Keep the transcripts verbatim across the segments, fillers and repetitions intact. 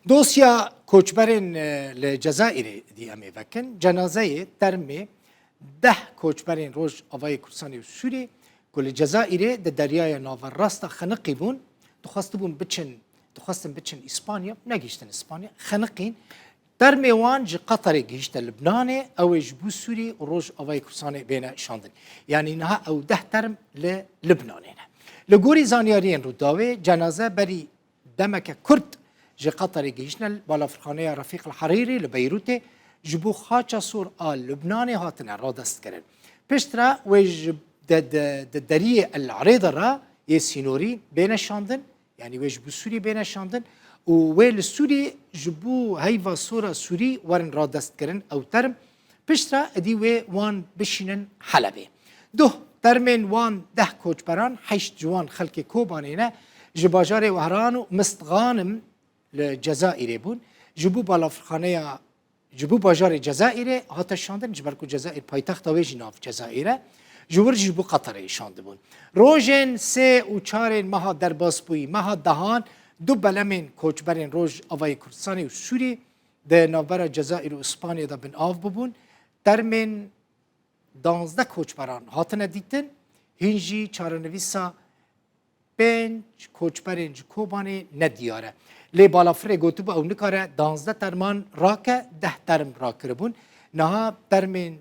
Dosya koçberên, e, li Cezayirê dî em ê vekin. Cenazeyê termê deh koçberên Rojavayê Kurdistanê û Sûrî ku li Cezayirê di Deryaya Naverasta xeniqî bûn, dixwestibûn biçin, dixwestin biçin Îspanya, negihiştin Îspanya, xeniqîn. Termê wan ji Qatarê gihişte Libnanê, ew ê ji bo Sûrî û Rojavayê Kurdistanê bêne şandin. Yanî niha ew deh term li Libnanê ne. Li gorî zanyariyên Rûdawê, cenaze berî demeke kurt ji Qatarê gihiştine li balafirxaneya Refîq el Herîrî li Beyrûtê, ji bo Xaça Sor a Lubnanê hatine radestkirin. Piştre wê ji de, de, de deriyê El Arêda re yê sînorî bêne şandin, yanî wê ji bo Sûrî bêne şandin û wê li Sûrî ji bo heyva sora Sûrî werin radestkirin ew term. Piştre êdî wê wan bişînin Helebê. Duh termên wan deh koçberan, heşt ji wan xelkê Kobanê ne, ji bajarê Wehran û Mistxanim li Cezayirê bûn. Ji bo balafirxaneya, ji bo bajarê Cezayirê hate şandin, ji ber ku Cezayir paytexta wê jî nav Cezayir e. Ji wir jî ji bo Qatarê şandibûn. Rojên sê û çarên meha derbasbûyî, meha dehan, du belemên koçberên Rojavayê Kurdistanê û Sûrî di navbera Cezayir û Îspanyê de bin av bibûn. Termên danzdeh koçberan hatine dîtin, hîn jî çarenivîsa pênc koçberên ji Kobanê nediyar e. Lê balafirê gotibû ew nikare danzdeh terman rake, deh term rakiribûn. Niha termên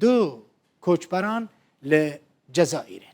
du koçberan li Cezayirê ne.